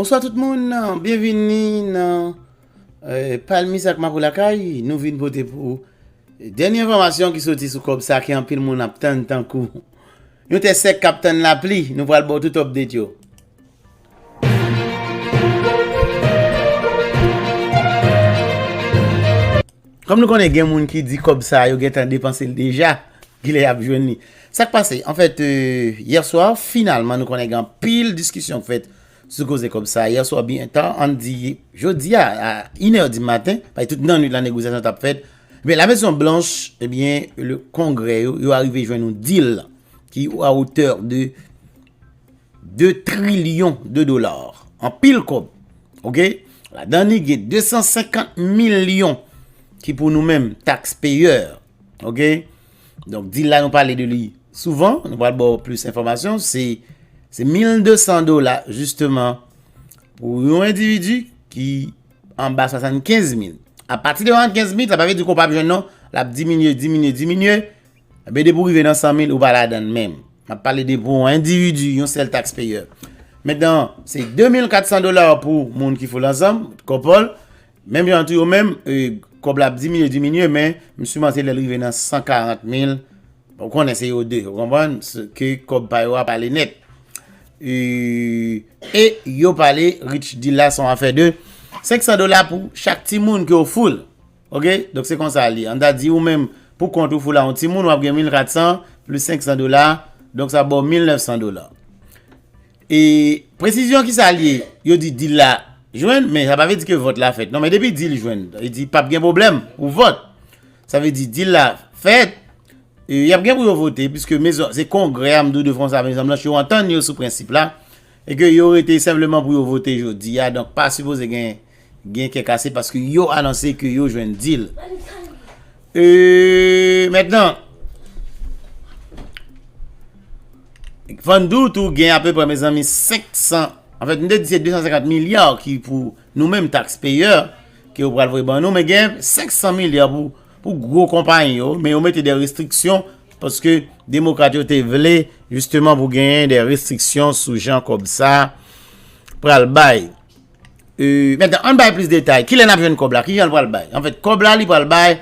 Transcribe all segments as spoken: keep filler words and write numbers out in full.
Bonswa tout moun, byenvini nan eh, Palmis ak Makou Lakay. Nou vin pote pou dènye enfòmasyon ki soti sou kòb sa ki anpil moun ap tann tankou yon tè sèk k ap tann lapli. Nou pral ba w tout update yo. Kòm nou konnen gen moun ki di kòb sa yo gentan depanse l deja, kilè y ap jwenn li. Sa k pase? Anfèt, euh, yè swa, finalman, nou konnen gen anpil diskisyon k fèt sou koze kòb sa. Yè swa, byen ta, ann di, jodi a, a inè di maten, paske tout nan nwit la, negosyasyon t ap fèt. Men la Mezon Blanch, ebyen, le Kongrè yo, yo arive jwenn yon deal ki a otè de de trilyon de dola. Anpil kòb. Oke? Ladan li gen de san senkant milyon ki pou nou menm, taxpayer. Oke? Donk, deal la, nou pale de li souvan. Nou pral ba w plis enfòmasyon. Se, se mil de san dola, jisteman, pou yon endividi ki anba swasannkenz mil. Apati de swasannkenz mil, sa pa vle di ke w p ap jwenn non. L ap diminye, diminye, diminye. Ebyen, depi w rive nan san mil, ou pa ladan l menm. M ap pale de pou yon endividi, yon sèl taxpayer. Mentnan, se de mil kat san dola pou moun ki full ansanm, couple. Menm jan tou yo menm, e, kòb la ap diminye, diminye, men m siman se lè l rive nan san karant mil. Ou konnen se yo de, ou konprann? Se ke kòb pa yo a pale nèt. E, e yo pale, rich deal la se yon afè de senk san dola pou chak timoun ke w full. Oke? Donk, se konsa l ye. Ann ta di, ou menm, pou kont ou full a yon timoun, w ap gen mil kat san plis senk san dola. Donk, sa ba w mil nèf san dola. E presizyon ki sa l ye? Yo di deal la jwenn, men sa pa vle di ke vòt la fèt. Non, men depi deal jwenn, li di p ap gen pwoblèm pou vòt. Sa vle di deal la fèt, e, y ap gen pou yo vote, piske mezon, se Kongrè a, m di w de fwa sa, Mezon Blanch, yo antann yo sou prensip la, e ke yo rete senpleman pou yo vote jodi a, donk pa sipoze gen, gen kè kase, paske yo anonse ke yo jwenn deal. E, mentnan, fò n di w tou gen apeprè, mezanmi, senk san, anfèt, m te di se de san senkant milya ki pou nou menm taxpayer, ke yo pral voye ban nou, men gen senk san milya pou, pou gwo konpayi yo, men yo mete de restriksyon, paske demokrat yo te vle, jisteman, pou genyen de restriksyon sou jan kòb sa pral bay. E, mentnan, ann bay plis detay. Kilè n ap jwenn kòb la? Kijan l pral bay? Anfèt, kòb la, li pral bay,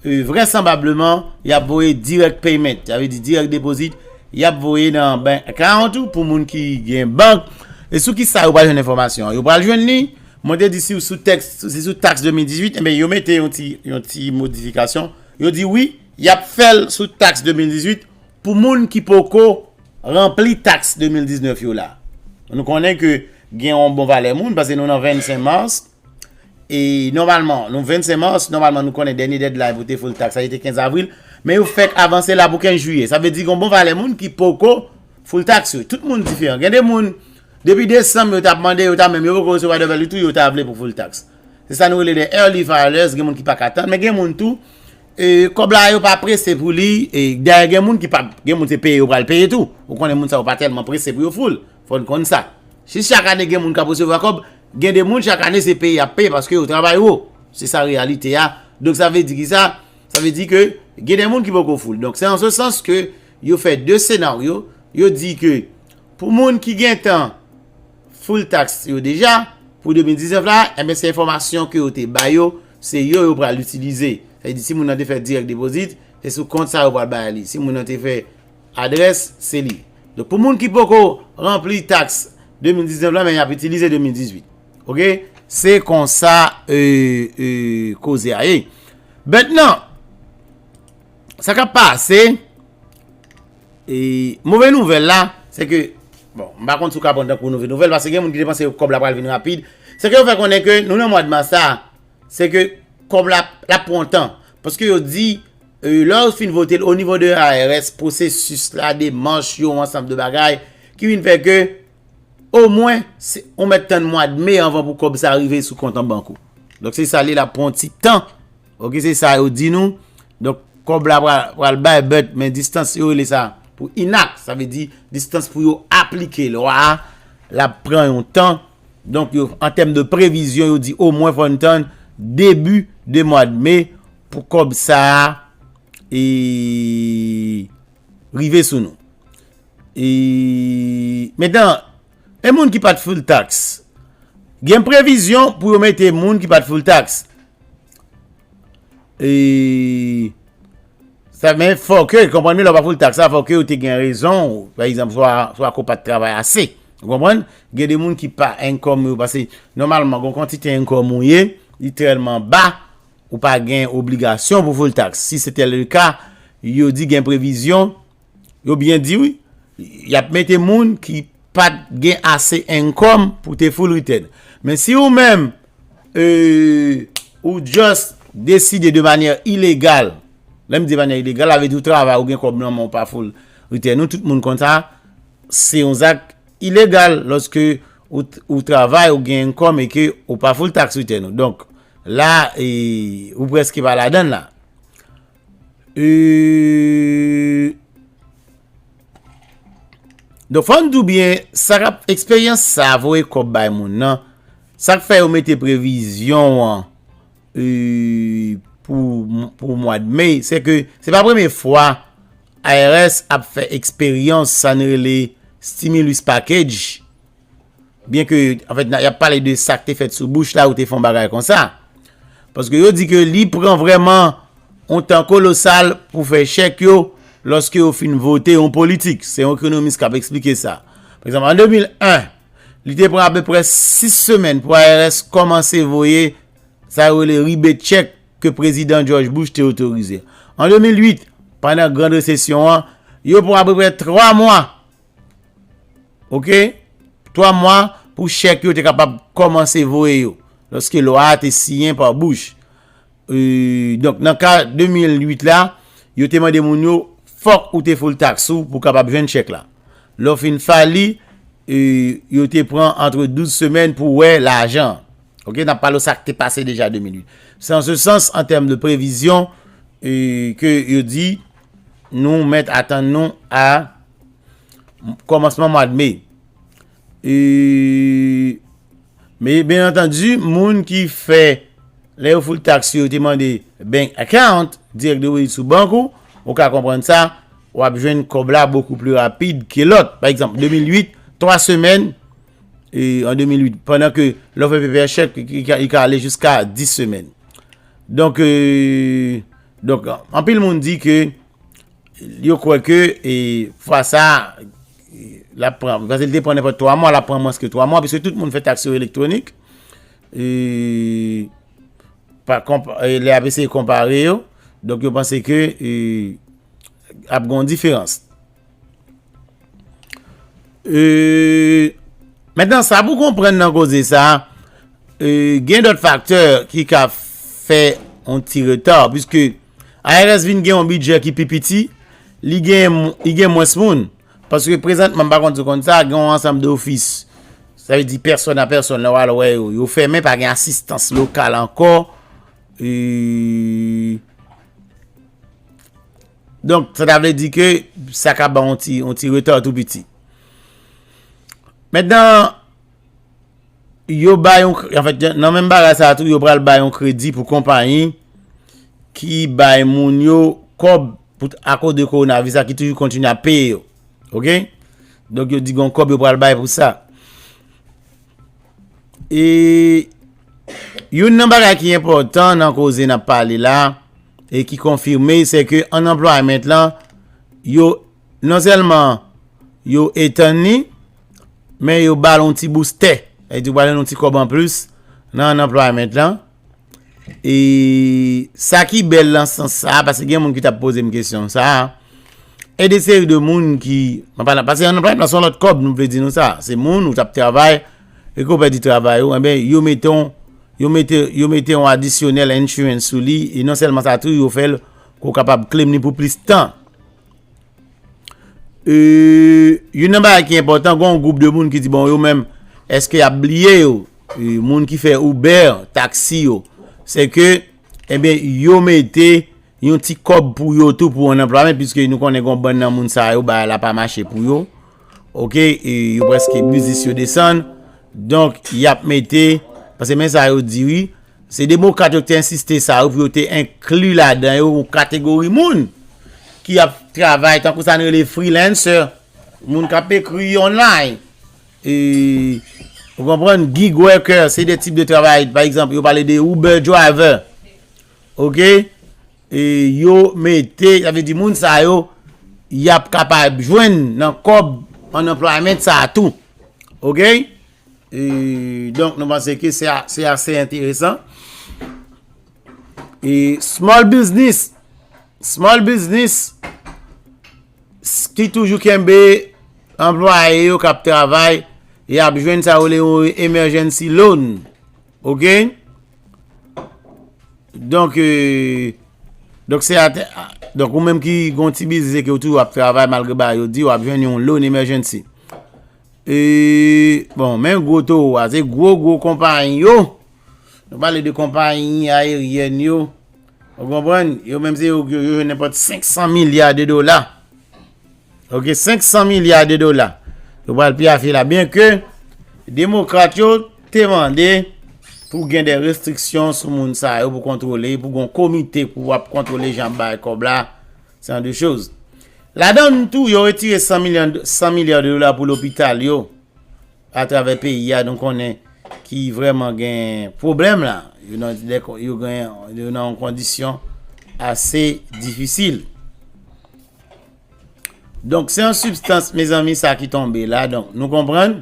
e, vrèsanbableman, y ap voye direct payment. Sa vle di direct deposit. Y ap voye nan bank account ou pou moun ki gen bank. E sou ki sa yo pral jwenn enfòmasyon an? Yo pral jwenn li, mwen te di si w sou tèks, si sou taks de mil dizuit, enben, yo mete yon ti, yon ti modifikasyon. Yo di wi, y ap fè l sou taks de mil dizuit, pou moun ki poko ranpli taks de mil diznèf yo la. Nou konnen ke gen yon bon valè moun, paske nou nan vennsenk mas, e nòmalman, nou vennsenk mas, nòmalman nou konnen dènye deadline pou te full taks, sa se te kenz avril, men yo fèk avanse la pou kenz jiyè. Sa vle di gen yon bon valè moun ki poko full taks yo. Tout moun diferan. Gen de moun, depi desanm, yo t ap mande, yo ta menm, yo poko resevwa W two, yo ta vle pou full taks. Se sa nou rele de early filers, gen moun ki pa ka tann, men gen moun tou, e, kòb la yo pa prese pou li, e, dayè gen moun ki pa, gen moun se peye yo pral peye tou. Ou konnen moun sa yo pa tèlman prese pou yo full. Fò n konn sa. Si chak ane gen moun k ap resevwa kòb, gen de moun chak ane se peye y ap peye paske yo travay wo. Se sa reyalite a. Donk sa vle di ki sa? Sa vle di ke gen de moun ki poko full. Donk se an se sans ke yo fè de senaryo. Yo di ke pou moun ki gentan full taks yo deja pou de mil diznèf la, enben se enfòmasyon ke yo te ba yo, se yo yo pral itilize. Sa vle di si moun nan te fè direct deposit, se sou kont sa yo pral bay li. Si moun nan te fè adrès, se li. Donk pou moun ki poko ranpli taks de mil diznèf la, men y ap itilize de mil dizuit. Oke? Se konsa, e, e, koze a ye. Mentnan, sa k ap pase, e, move nouvèl la, se ke, bon, m pa konn si w ka pran tankou move nouvèl, paske gen moun ki te panse kòb la pral vin rapid. Se ke yo fè konnen ke nou nan mwa de mas la, se ke kòb la, l ap pran tan. Paske yo di, e, lè yo fin vote l, o nivo de I R S, pwosesis la, demach yo, yon ansanm de bagay, ki vin fè ke, omwen, se, ou mèt tann mwa de me anvan pou kòb sa rive sou kont an bank ou. Donk, se sa li, l ap pran yon ti tan. Oke, se sa yo di nou. Donk, kòb la pral, pral bay, but, men distans, yo rele sa pou enact. Sa vle di, distans pou yo aplike lwa a, l ap pran yon tan. Donk, yo, an tèm de previzyon, yo di omwen fò n tann debi de mwa de me pou kòb sa a, e, rive sou nou. E, mentnan, e moun ki pa t full taks, Gen previzyon pou yo mete moun ki pa t full tax. E sa, men fò ke, konprann byen, lè w pa full tax la, fò ke yo te gen rezon, pa egzanp, swa, swa ke w pa t travay ase. Ou konprann? Gen de moun ki pa income yo, paske nòmalman, gen yon kantite income ou ye, li tèlman ba, ou pa gen obligasyon pou full tax. Si se tèl le ka, yo di gen previzyon, yo byen di wi, y ap mete moun ki pa t gen ase income pou te full return. Men si ou menm, e, ou just deside de manyè ilegal, lè m di manyè ilegal, la vle di ou travay, ou gen kòb nan men w, ou pa full return, nou tout moun konn sa, se yon zak ilegal lòske ou, ou travay, ou gen income e ke ou pa full tax return ou. Donk, la, e, ou prèske pa ladan l la. E, donk, fò n di w byen, sa k ap, eksperyans sa a voye kòb bay moun nan, sa k fè yo mete previzyon an, e, pou, pou mwa de me, se ke se pa premye fwa I R S ap fè eksperyans sa n rele stimulus package. Byen ke, anfèt, y ap pale de sa k te fèt sou Bush la, ou te fè yon bagay konsa. Paske yo di ke li pran vrèman yon tan kolosal pou fè chèk yo lòske yo fin vote yon politik. Se yon ekonomis k ap eksplike sa. Pa egzanp, an de mil en, li te pran apeprè sis semèn pou I R S kòmanse voye sa yo rele rebate check ke prezidan George Bush te otorize. An de mil uit, pandan Grand Resesyon an, yo pran apeprè twa mwa, oke? Twa mwa pou chèk yo te kapab kòmanse voye yo, lòske lwa a te siyen pa Bush. E, donk, nan ka de mil uit la, yo te mande moun yo, fòk ou te full tax ou pou w kapab jwenn chèk la. Lè w fin file li, e, yo te pran antre douz semèn pou wè lajan. Oke, n ap pale w sa k te pase deja de mil uit. Se an se sans, an tèm de previzyon, e, ke yo di, nou mèt atann nou a kòmansman mwa de me. E, men, byen antandi, moun ki fè, lè yo full tax yo, yo te mande bank account, dirèk depozit sou bank ou, ou ka konprann sa, w ap jwenn kòb la bokou pli rapid ke lòt. Pa egzanp, de mil uit, twa semèn, e, an de mil uit, pandan ke lè w fè P P R chèk, li ka, li ka ale jiska dis semèn. Donk, e, donk, anpil moun di ke yo kwè ke, e, fwa sa, e, l ap pran, paske li te pran nenpòt twa mwa, l ap pran mwens ke twa mwa, piske tout moun fè tax yo elektwonik. E, pa konpa-, e, lè y ap eseye konpare yo, donk yo panse ke, e, ap gen yon diferans. E, mentnan, sa pou konprann nan koze sa, e, gen dòt faktè ki ka fè yon ti reta, piske I R S vin gen yon bidjè ki pi piti, li gen, li gen mwens moun. Paske prezantman, m pa konn si w konn sa, gen yon ansanm de ofis. Sa vle di pèsòn a pèsòn, lè w al wè yo, yo fèmen, pa gen asistans lokal ankò. E, donk, sa ta vle di ke sa ka ba yon ti, yon ti reta tou piti. Mentnan, yo bay yon, anfèt, nan menm bagay sa a tou, yo pral bay yon kredi pou konpayi ki bay moun yo kòb pou, akoz de kowonaviris la ki toujou kontinye ap peye yo. Oke? Donk, yo di gen yon kòb yo pral bay pou sa. E youn nan bagay ki enpòtan nan koze n ap pale la, e ki konfime, se ke unemployment lan, yo, non sèlman yo etann li, men yo ba l yon ti boustè. Sa vle di, yo ba l yon ti kòb anplis nan unemployment lan. E sa ki bèl nan sans sa a, paske gen moun ki t ap poze m kesyon sa a, e de seri de moun ki, mwen pa nan, paske unemployment lan se yon lòt kòb, nou vle di nou sa. Se moun ou t ap travay, e ke w pèdi travay ou, enben, yo mete yon, yo mete, yo mete yon adisyonèl insurance sou li, e non sèlman sa tou, yo fè l ke w kapab claim li pou plis tan. E, youn nan bagay ki enpòtan, gen yon gwoup de moun ki di, bon, yo menm, èske y ap bliye yo? E, moun ki fè Uber, taksi yo, se ke, enben, yo mete yon ti kòb pou yo tou pou unemployment, piske nou konnen gen yon bann nan moun sa yo, bagay la pa mache pou yo. Oke, e yo prèske biznis yo desann. Donk, y ap mete, paske men sa yo di wi, se demokrat yo ki te ensiste sa wi, pou yo te enkli ladan yo yon kategori moun ki ap travay, tankou sa n rele freelancer, moun k ap ekri online. E Ou konprann? Gig worker, se de tip de travay. Pa egzanp, yo pale de Uber driver. Oke? E yo mete, sa vle di moun sa yo, y ap kapab jwenn nan kòb unemployment sa a tou. Oke? E, donk, nou panse ke se a- se ase enteresan. E small business, small business s- ki toujou kenbe anplwaye yo k ap travay, y ap jwenn sa yo rele yon emergency loan. Oke? Donk, e, donk, se atè- donk, ou menm ki gon ti biznis e ke ou toujou ap travay malgre bagay yo di, w ap jwenn yon loan emergency. E, bon, men gwo towo a, se gwo, gwo konpayi yo. Nou pale de konpayi ayeryèn yo. Ou konprann? Yo menm se yo, yo, yo jwenn nenpòt senk san milya de dola. Oke, senk san milya de dola. Yo pral pyafe la. Byenke demokrat yo te mande pou gen de restriksyon sou moun sa yo pou kontwole, pou gen yon komite pou ap kontwole jan ap bay kòb la, se yon de choz. Ladan tou, yo retire san milyon, san milya de dola pou lopital yo atravè peyi a, nou konnen ki vrèman gen pwoblèm la. Yo nan, yo gen, yo nan yon kondisyon ase difisil. Donk, se yon sibstans, mezanmi, sa ki tonbe la. Donk, nou konprann.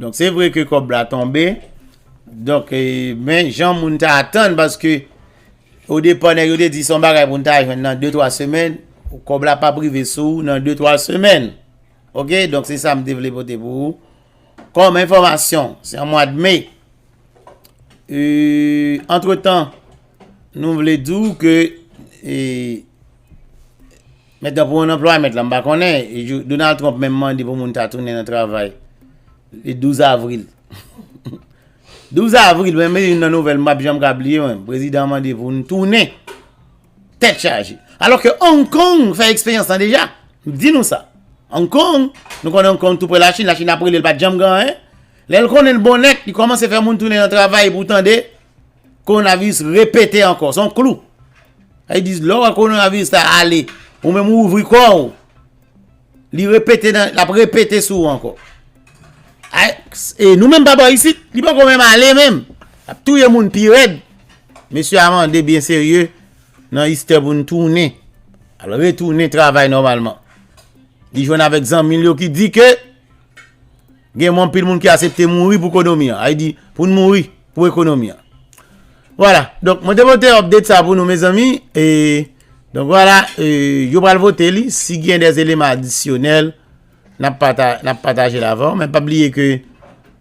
Donk, se vre ke kòb la tonbe. Donk, e, men jan moun ta atann, paske o depa, nèg yo te di se yon bagay pou n ta jwenn nan de, twa semèn. Kòb la p ap rive sou ou nan de, twa semèn. Oke? Donk, se sa m te vle pote pou ou. Kòm enfòmasyon, se an mwa de me. E, antretan, nou vle di w ke, e, mentnan pou yon anplwaye, mentnan, m pa konnen, e, Donald Trump menm mande pou moun ta tounen nan travay le douz avril. Douz avril, mwen, men youn nan nouvèl m p ap janm ka bliye, mwen. Prezidan an mande pou n tounen. Tèt chaje. Alòske Hong Kong fè eksperyans lan deja. M di nou sa. Hong Kong, nou konnen Hong Kong tou pre Lachin, Lachin ap rele l pa t janm gen anyen. Lè l konnen l bon nèt, li kòmanse fè moun tounen nan travay pou w tande kowonaviris repete ankò. Se yon klou. Sa vle di, lè w wè kowonaviris la ale, ou menm ou ouvri kò w, li repete nan, l ap repete sou ou ankò. Ay, e nou menm pa bò isit, li poko menm ale menm. L ap touye moun pi rèd. Mesye a mande byen serye nan Easter pou n tounen. Al retounen travay nòmalman. Li jwenn avèk zanmi l yo ki di ke gen anpil moun ki aksepte mouri pou ekonomi an. Sa vle di, pou n mouri pou ekonomi an. Vwala. Donk, mwen te pote update sa pou nou, mezanmi. E, donk, vwala, e, yo pral vote li. Si gen de eleman adisyonèl, n ap pata-, n ap pataje l avè w. Men pa bliye ke,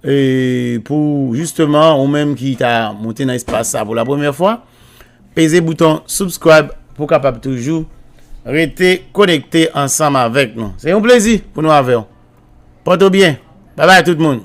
e, pou, jisteman, ou menm ki ta moute nan espas sa pou la premyè fwa, peze bouton subscribe pou w kapab toujou rete konekte ansanm avèk nou. Se yon plezi pou nou avè w. Pòte w byen. Babay tout moun.